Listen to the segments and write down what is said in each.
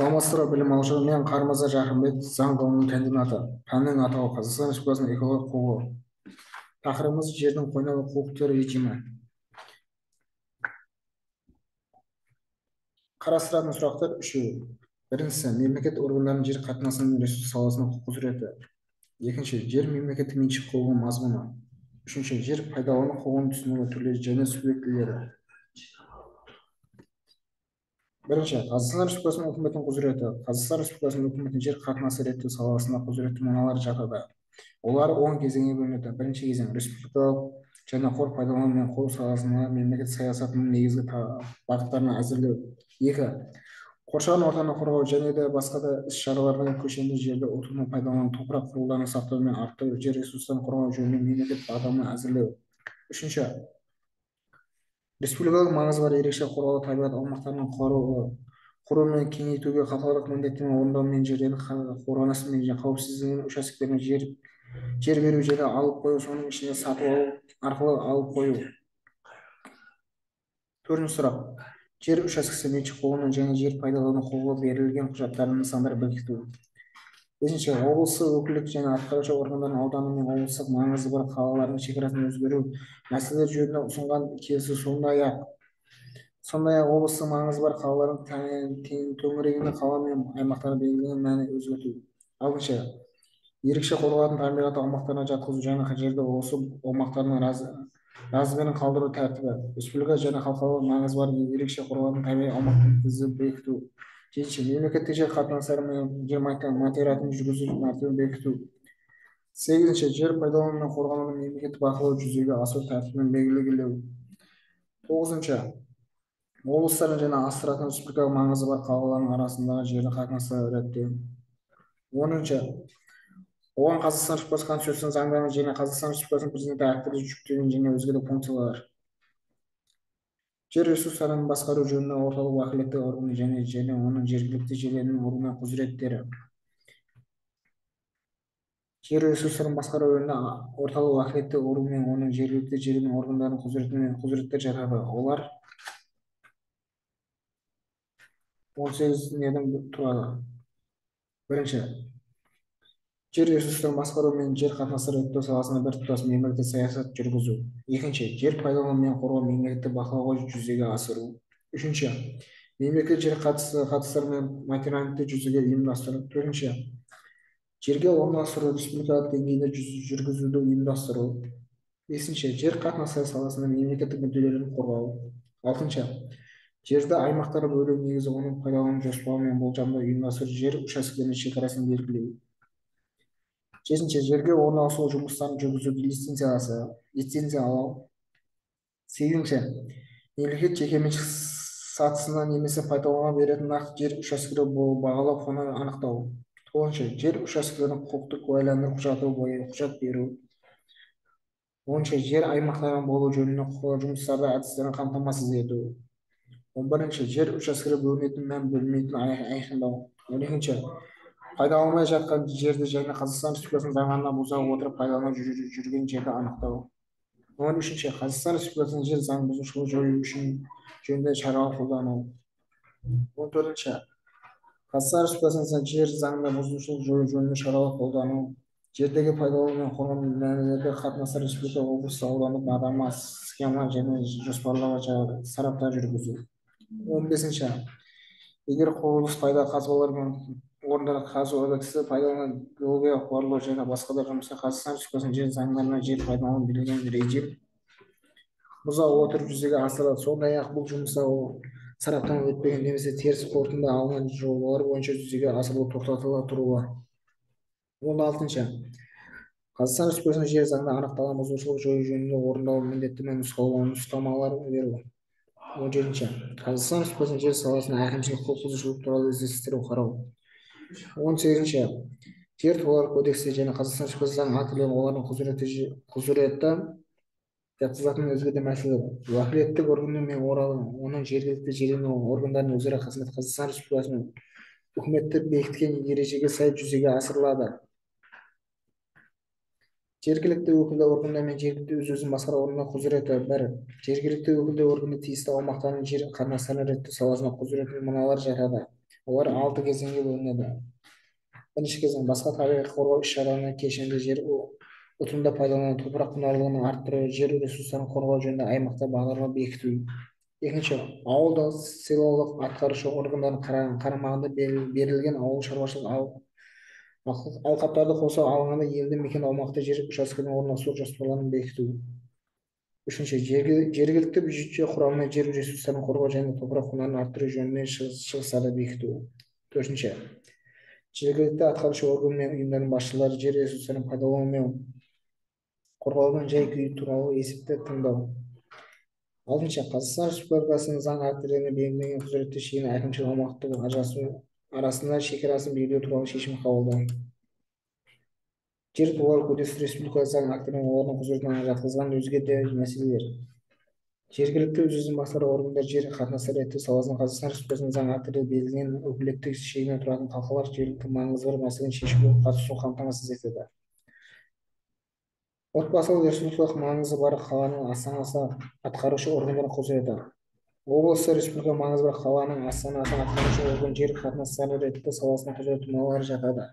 Саламатсыздар ма, білім алушылар! Мен Қармырза Жарқынбек, заң ғылымының кандидаты. Пәннің атауы Қазақстан Республикасының экологиялық құқығы. Тақырыбымыз жердің қойнауы құқықтары режимі. Қарастыратын сұрақтар үшеу. Біріншісі, мемлекет органдарының жер қатынасының ресурс саласының құқық құзыреті. Екінші, жер мемлекеттік меншік құқығының мазмұны. Үшінші, жер пайдалану құқығының түсінігі, түрлері және субъектілері. Бірінші, Қазақстан Республикасының үкіметінің құзыреті. Қазақстан Республикасының үкіметінің жер қатынасы реттеу саласында құзыреті мыналар жатады. Олар 10 кезеңге бөлінеді. Бірінші кезең республикалық және қор пайдалану мен қору саласында мемлекет саясатының негізгі бағыттарын әзірлеу. Екі, қоршаған ортаны қорғау және де басқа да іс-шаралардың кешенді жерді ұтымды пайдалану, топырақ құрылымдарын сақтау мен арттыру, жер ресурстарын қорғау жөнінде мемлекет бағдарлама әзірлеу. Үшінші, республикалық маңызы бар ерекше қорғалатын табиғат аумақтарының құру мен кеңейтуге халықаралық міндеттеме орындау мен жерлердің қорғанысы мен қауіпсіздігінің учаскелеріне жер беру, жерді алып қою, соның ішінде сатып алу арқылы алып қою. Төртінші сұрақ. Жер учаскесі меншік құқығының және жер пайдалану құқығы берілген құжаттардың нысандары бекіту. Бесінші, облыстық өкілдік және атқарушы органдардың ауданы мен облыстық маңызы бар қалалардың шекарасын өзгеру мәселелері жөнінде ұсынған келісу, сондай-ақ облыстық маңызы бар қалалардың төңірегінде қала мен аймақтарды белгіленген мәні өзгерту. Алтыншы, ерекше қорғалатын табиғат аумақтарына жатқызу және жерді осы аумақтардың размерін қалдыру тәртібі, республика және халықаралық маңызы бар ерекше қорғалатын табиғи аумақтың тізімін бекіту. Жетінші, мемлекеттік жер қатынастары мен жер материатын жүргізу тәртібін бекіту. Сегізінші, жер пайдалану мен қорғалуын мемлекеттік бақылау жүзеге асыру тәртібін белгілеу. Тоғызыншы, облыстардың және астыратын республикалық маңызы бар қалалардың арасындағы жердің қатынастарын реттеу. Оныншы, оған Қазақстан Республикасы Конституциясының заңдарымен және Қазақстан Республикасының Президенті актілері жүктеген және өзге де функциялар. Жер ресурстарын басқару жөнінде орталық уәкілетті органы және оның жергілікті жерлерінің органы құзыреттері. Жер ресурстарын басқару жөнінде орталық уәкілетті орган мен оның жергілікті жерлерінің органдарының құзыреті мен құзыреттері жатады. Олар 18 неден тұрады. Бірінші, жер ресурстарын басқару мен жер қатынастарын реттеу саласында біртұтас мемлекеттік саясат жүргізу. Екінші, жер пайдалану мен қорғау мемлекеттік бақылауға жүзеге асыру. Үшінші, мемлекет жер қатыстары мен материалды жүзеге ұйымдастыру. Төртінші, жерге орналастыру республикалық деңгейде жүргізуді ұйымдастыру. Бесінші, жер қатынастары саласында мемлекеттік мүдделерін қорғау. Алтыншы, жерді аймақтарға бөлу негізі оның пайдалану жоспарлау мен болжамды ұйымдастыру, жер учаскелерінің шекарасын белгілеу. Жетінші, жерге орналасу жұмыстарын жүргізуді лицензиялау. Сегізінші, мемлекет жекеменшік сатысына немесе пайдалануға беретін нақты жер учаскелері бағалау құнын анықтау. Тоғызыншы, жер учаскелерін құқықтық куәландыру құжаты бойынша құжат беру. Оныншы, жер аймақтарын болу жөнінде жұмыстарды әдістерін қамтамасыз ету. 11-ші, жер учаскелері бөлінетін мен бөлінбейтін айқындау. 12-ші, пайдаланылмай жатқан жерді және Қазақстан Республикасының заңнамасын бұза отырып пайдаланып жүрген жерді анықтау. 13-ші, Қазақстан Республикасының жер заң бұзушылық жою үшін жөнінде шаралар қолдану. 14-ші, Қазақстан Республикасының жер заңында бұзушылық жою жөнінде шаралар қолдану, жердегі пайдалану мен қорғау мәселелері қатынастар республика, облыс, аудандық бағдарлама, схема және жоспарларға сараптар жүргізу. 15-ші, егер құрылыс пайда қазбалар мен орындарды қазу объектісі пайдалану геологиялық барлау және басқа да жұмыстар Қазақстан Республикасының жер заңдарына жер пайдалану белгіленген режим бұза отырып жүзеге асырылады. Сондай-ақ бұл жұмыстар сараптан өтпеген немесе теріс қорытынды алынған жобалар бойынша жүзеге асырылу тоқтатыла тұруы. 16-шы, Қазақстан Республикасының жер заңында анықталған бұзушылық жою жөнінде орындалу міндеті мен нұсқамалар беру. 17-ші, Қазақстан Республикасының жер саласында әкімшілік құқық бұзушылық туралы іздестіру қарау. 18-ші, жер туралы кодексі және Қазақстан Республикасы заң актілері олардың құзыреті жатқызатын өзге де мәселелер. Уәкілетті органы мен оның жергілікті жерлерінің органдарының өзара қызметі Қазақстан Республикасының үкіметі бекіткен ережеге сай жүзеге асырылады. Жергілікті өкілді органдар мен жергілікті өз-өзін басқару органдарының құзыреті. 1. Жергілікті өкілді органды тиісті аумақтардың жер қатынастарын реттеу саласында құзыретіне мыналар жатады. Олар 6 кезеңге бөлінеді. Бірінші кезең басқа табиғи қорғау іс-шараларына кешенді жер ұтымды пайдалану, топырақ құнарлылығын арттыру, жер ресурстарын қорғау жөнінде аймақта бағдарлама бекіту. Екінші, ауылдық, селолық атқарушы органдардың қарамағында берілген ауыл шаруашылық алқаптарды қоса алғанда елді мекен аумақта жер учаскелерін орналастыру жоспарларын бекіту. Үшінші, жергілікті бюджет құрамына жер ресурстарын қорғау және топырақ құнарын арттыру жөнінде шығыстарды бекіту. Төртінші, жергілікті атқарушы орган мен ұйымдардың басшылары жер ресурстарын пайдалану мен қорғаудың жай-күйі туралы есепті тыңдау. Алтыншы, Қазақстан Республикасының заң актілерінде белгіленген құзыретті шегін әкімшілік аумақтық ажырасу арасында шекарасын белгілеу туралы шешім қабылдау. Жер туралы кодекс республика заң актілерінің олардың құзыретіне жатқызған өзге де мәселелер. Жергілікті өз-өзін басқару органдары жер қатынастары реттеу саласында Қазақстан Республикасының заң актілері белгіленген өкілеттік шегінен тұратын халықаралық жергілікті маңызы бар мәселені шешуге қатысуын қамтамасыз етеді. Отбасылық республикалық маңызы бар қаланың астанасы атқарушы органдары құзыреті. Облысы республика маңызы бар қаланың астанасы атқарушы орган жер қатынастары реттеу саласының құзыреті мыналар жатады.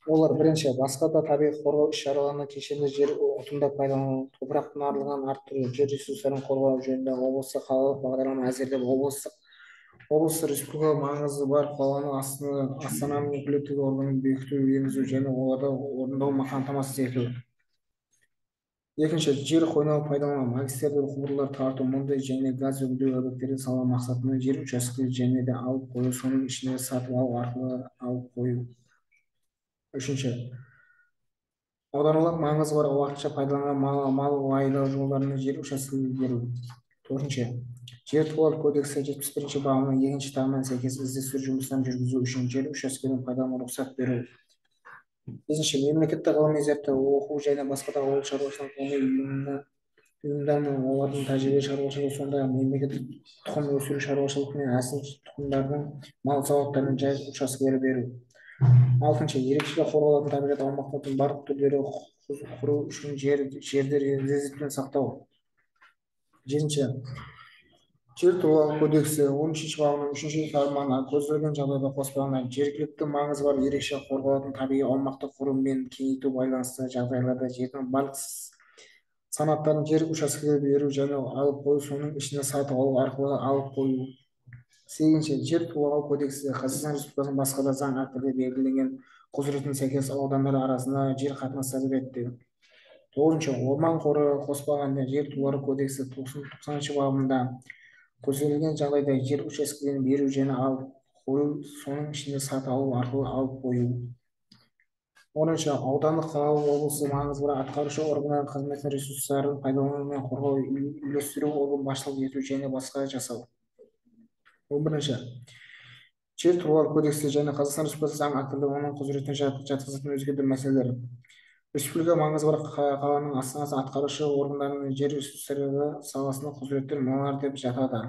Олар: бірінші, басқа да табиғи қорғау іс-шараларына кешенді жер ұтымды пайдалану, топырақ құнарлылығын арттыру, жер ресурстарын қорғау жөнінде облыстық қалалық бағдарлама әзірлеп, облыстық республикалық маңызы бар қаланың астананың өкілетті органын бекіту, енгізу және оларды орындау қамтамасыз ету. Екінші, жер қойнауын пайдалану, магистральді құбырлар тарту, мұндай және газ өңдеу объектілерін салу мақсатында жер учаскелерін және де алып қою, соның ішінде сатып алу арқылы алып қою. Үшінші, ауданалық маңызы бар уақытша пайдаланылған мал айдау жолдарына жер учаскелерін беру. Төртінші, жер туралы кодексі 71 бабының 2 тармағына сәйкес іздестіру жұмыстарын жүргізу үшін жер учаскелерін пайдалануға рұқсат беру. Бесінші, мемлекеттік ғылыми зерттеу, оқу және басқа да ауыл шаруашылық ғылыми ұйымдар мен олардың тәжірибе шаруашылығы, сондай-ақ мемлекеттік тұқым өсіру шаруашылығы мен әсіл тұқымдардың мал зауыттарының жер учаскелері беру. Алтыншы, ерекше қорғалатын табиғат аумақтардың барлық түрлері құру үшін жерді резервпен сақтау. Жетінші, жер туралы кодексі 13 бабының 3 тармағына көзделген жағдайда қоспағанда жергілікті маңызы бар ерекше қорғалатын табиғи аумақты құру мен кеңейту байланысты жағдайларда жердің барлық санаттарын жер учаскелері беру және алып қою, соның ішінде сатып алу арқылы алып қою. Сегізінші, жер туралы кодексі Қазақстан Республикасының басқа да заң актілерінде белгіленген құзыретіне сәйкес аудандар арасында жер қатынастарын реттеу. Тоғызыншы, орман қоры қоспағанда жер туралы кодексі 90 бабында көзделген жағдайда жер учаскелерін беру және алып қою, соның ішінде сатып алу арқылы алып қою. Оныншы, аудандық, қалалық, облыстық маңызы бар атқарушы органдардың қызметінің ресурстарын пайдалану мен қорғау, үйлестіру орган басшылық ету және басқа жасау. 11-ші, жер туралы кодексі және Қазақстан Республикасы заң актілері оның құзыретіне жатқызатын өзге де мәселелер. Республика маңызы бар қаланың астанасы атқарушы органдарының жер ресурстары саласында құзыреттер мыналар деп жатады.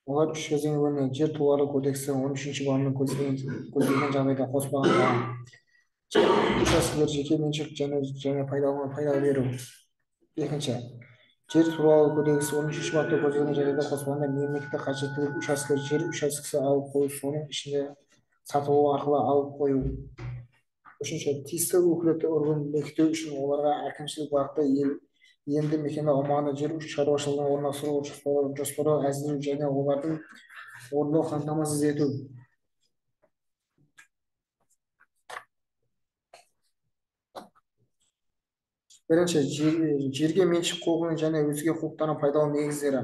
Олар үш кезеңге бөлінеді. Жер туралы кодексі 13 бабымен көзделген жағдайда қоспағанда жер учаскелері жеке меншік және пайдалануға пайда беру. Екінші, жер туралы кодексі 13 бапта көзделген жағдайда қоспағанда мемлекеттік қажеттілік учаскелері жер учаскесі алып қою, соның ішінде сатып алу арқылы алып қою. Үшінші, тиісті өкілетті орган бекіту үшін оларға әкімшілік бағытта елді мекен аумағында жер шаруашылығын орналастыру жоспарлау әзірлеу және олардың орындау қамтамасыз ету. Бірінші, жерге меншік құқығының және өзге құқықтарын пайдалану негіздері.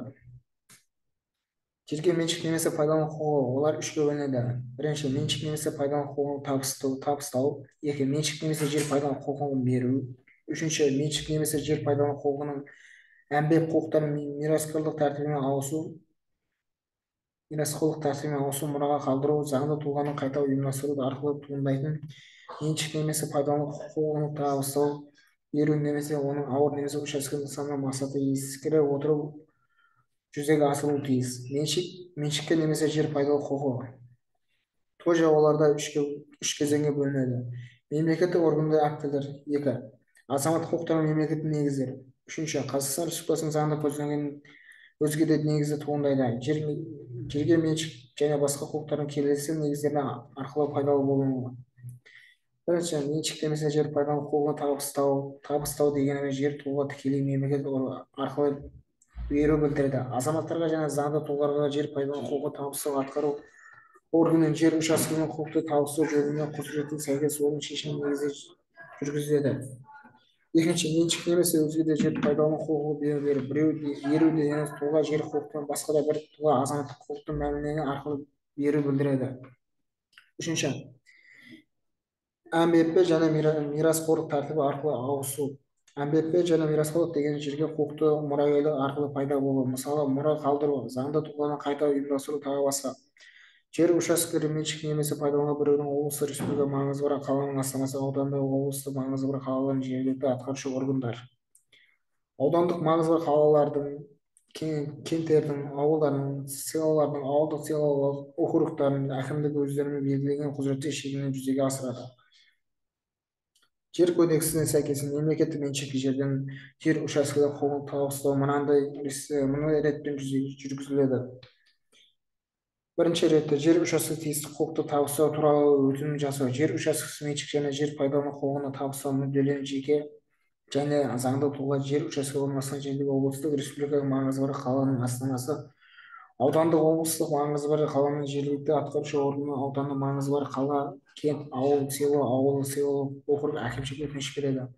Жерге меншік немесе пайдалану құқығы, олар үшке бөлінеді. Бірінші, меншік немесе пайдалану құқығын табыстау. Екі, меншік немесе жер пайдалану құқығын беру. Үшінші, меншік немесе жер пайдалану құқығының әмбебап құқықтарын мирасқорлық тәртібімен ауысу, мұраға қалдыру, заңды тұлғаның қайта ұйымдастыру арқылы туындайтын меншік немесе пайдалану құқығын табыстау, беру немесе оның ауыр немесе учаске нысанының мақсаты ескере отырып жүзеге асырылуы тиіс. Меншікке немесе жер пайдалану құқығы. Тоже оларда үш кезеңге бөлінеді. Мемлекеттік органдар актілер. 2. Азаматтық құқықтар мен мемлекеттік негіздер. Үшінші, Қазақстан Республикасының заңында көзделген өзге де негізі туындайды. Жерге меншік және басқа құқықтардың келесі негіздеріне арқылы пайдалы болуы. Бірінші, меншік немесе жер пайдалану құқығын табыстау дегеніміз жер тұлға тікелей мемлекет арқылы беру білдіреді. Азаматтарға және заңды тұлғаларға жер пайдалану құқығын табыстау атқару органының жер учаскесінің құқықты табыстау жөніндегі құзыретіне сәйкес оның шешімі негізінде жүргізіледі. Екінші, меншік немесе өзге де жер пайдалану құқығы беру, біреу беру дегеніміз тұлға жер құқықтың басқа да бір тұлға азаматтық құқықтың мәмілені арқылы беру білдіреді. Үшінші, ӘМБП және мирасқорлық тәртібі арқылы ауысу. ӘМБП және мирасқорлық деген жерге құқықты мұрагерлік арқылы пайда болу, мысалы, мұра қалдыру, заңды тұлғаны қайта ұйымдастыру тағы басқа. Жер учаскелері меншік немесе пайдалануға біреудің облыстық, республика маңызы бар қаланың астанасы, аудандық, облыстық маңызы бар қалалардың жергілікті атқарушы органдар, аудандық маңызы бар қалалардың, кенттердің, ауылдардың, селолардың, ауылдық селолық округтардың әкімдігі өздерінің белгіленген құзыреттер шегінде жүзеге асырады. Жер кодексіне сәйкес мемлекеттік меншік жерден жер учаскелері құқығын табыстау мынандай ретпен жүргізіледі. Бірінші ретте жер учаскесі тиісті құқықты табыстау туралы өтінім жасау. Жер учаскесі меншік және жер пайдалану құқығын табыстау мүдделерін жеке және заңды тұлға жер учаскесі орналасқан жердегі облыстық, республикалық маңызы бар қаланың астанасы, аудандық, облыстық маңызы бар қаланың жергілікті атқарушы органы, аудандық маңызы бар қала, кент, ауыл, село, ауыл, селолық округ әкімшілік өтініш береді.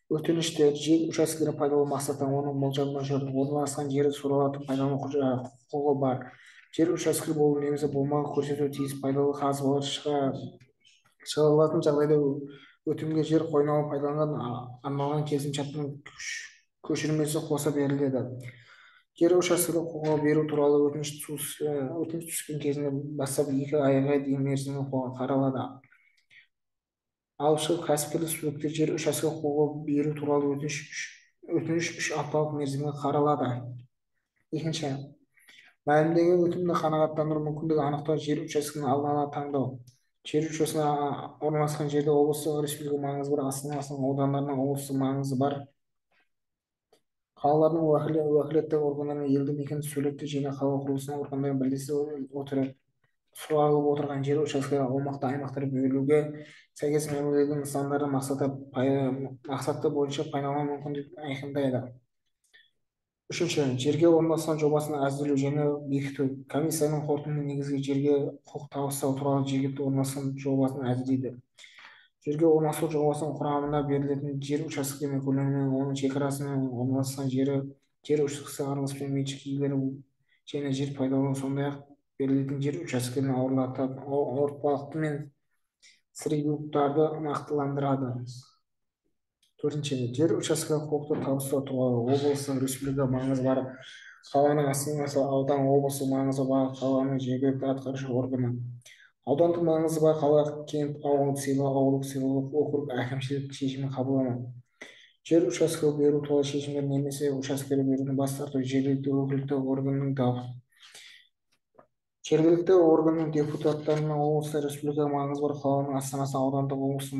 Өтініште жер учаскелерін пайдалану мақсаты, оның болжам мөлшері, орналасқан жері сұралатын пайдалану құқығы бар жер учаскесі болу немесе болмауын көрсетуі тиіс. Пайдалы қазбалар шығарылатын жағдайда өтімге жер қойнауын пайдаланған арналған келісімшарттың көшірмесі қоса беріледі. Жер учаскелері құқығы беру туралы өтініш түскен кезінен бастап 2 айға дейін мерзімге қаралады. Алып шығып кәсіпкерлік субъектілер жер учаскесі құқығы беру туралы өтініш 3 апталық мерзімге қаралады. Екінші, мәлімдеген өтінімді қанағаттандыру мүмкіндігі анықтау жер учаскесін алдын ала таңдау. Жер учаскесі орналасқан жерде облыстық, республика маңызы бар астанасының, аудандарының, облыстық маңызы бар қалалардың уәкілетті органдарының, елді мекен сәулетті және қала құрылысының органдарымен бірлесе отырып сұралып отырған жер учаскелері аумақты аймақтар бөлуге сәйкес мемлекеттік нысандарды мақсаты бойынша пайдалану мүмкіндігін айқындайды. Үшінші, жерге орналасқан жобасын әзірлеу және бекіту. Комиссияның қорытынды негізгі жерге құқық табыстау туралы жергілікті орналасқан жобасын әзірлейді. Жерге орналасу жобасының құрамына берілетін жер учаскелерінің көлемі, оның шекарасы мен орналасқан жері, жер учаскесі араласпен меншік иелері және жер пайдалану, сондай-ақ берілетін жер учаскелерінің ауыртпалықты мен сребуттарды нақтыландырады. Төртінші, жер учаскелері құқықты табыстау туралы облыстық, республика маңызы бар қаланың астанасы, аудан, облыстық маңызы бар қаланың жергілікті атқарушы органы, аудандық маңызы бар қала, кент, ауыл, село, ауылдық, селолық округ әкімшілік шешімін қабылдамау. Жер учаскелері беру туралы шешімдер немесе учаскелер беруден бас тарту жергілікті өкілетті органның жергілікті органның депутаттарының, облыстық, республика маңызы бар қаланың астанасы, аудандық, облыстық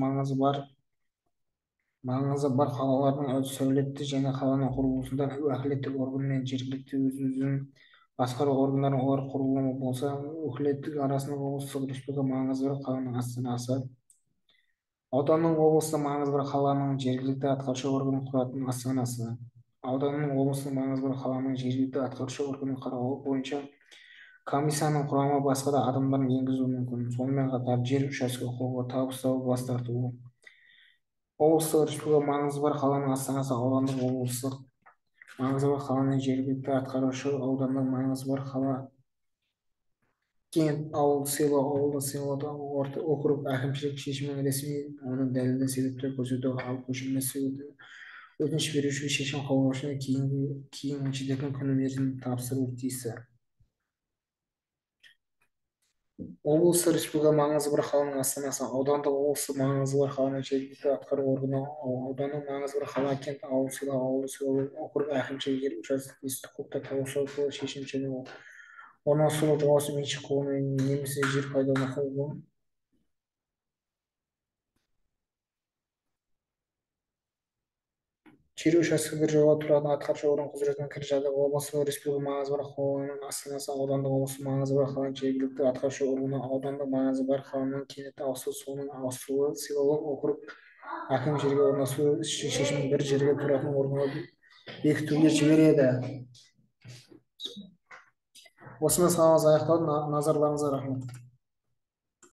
маңызы бар қалалардың сәулетті және қаланың құрылысында уәкілетті орган мен жергілікті өз-өзін басқару органдарының олар құрылымы болса, өкілеттік арасында облыстық, республика маңызы бар қаланың астанасы, ауданның, облыстық маңызы бар қаланың жергілікті атқарушы органын құратын астанасы, ауданның, облыстық маңызы бар қаланың жергілікті атқарушы органының қарауы бойынша комиссияның құрамы басқа да адамдарын енгізуі мүмкін. Сонымен қатар жер учаскесі құқығы табыстау, бас тарту облыстық, республика маңызы бар қаланың астанасы, аудандық, облыстық маңызы бар қаланың жергілікті атқарушы аудандық маңызы бар қала, кент, ауыл, село, ауылдық, селолық округ әкімшілік шешімінің ресми оны дәлелді себептер көрсету, ал көшірмесі өтініш берушіге шешім қабылдаушыны кейін жететін күні мерзімде тапсыруы тиісті. Облыстық, республика маңызы бар қаланың астанасы, аудандық, облыстық маңызы бар қаланың жергілікті атқару органы, аудандық маңызы бар қала, кент, ауыл, село, ауылдық, селолық округ әкімшілігі жер учаскесі тиісті құқықты табыстау туралы шешім және орналастыру жобасы меншік құқығын немесе жер пайдалану құқығын Жер учаскесі біржола тұратын атқарушы орган құзыретіне кіретін жағдайда облыстық, республикалық маңызы бар қаланың астанасы, аудандық, облыстық маңызы бар қаланың жергілікті атқарушы органы, аудандық маңызы бар қаланың кенет ауысуы, соның ауысуы, селолық округ әкімінің жерге орналастыру шешімін бір жерге тұратын органға бекітуге жібереді. Осымен сабағымыз аяқталды. Назарларыңызға рахмет.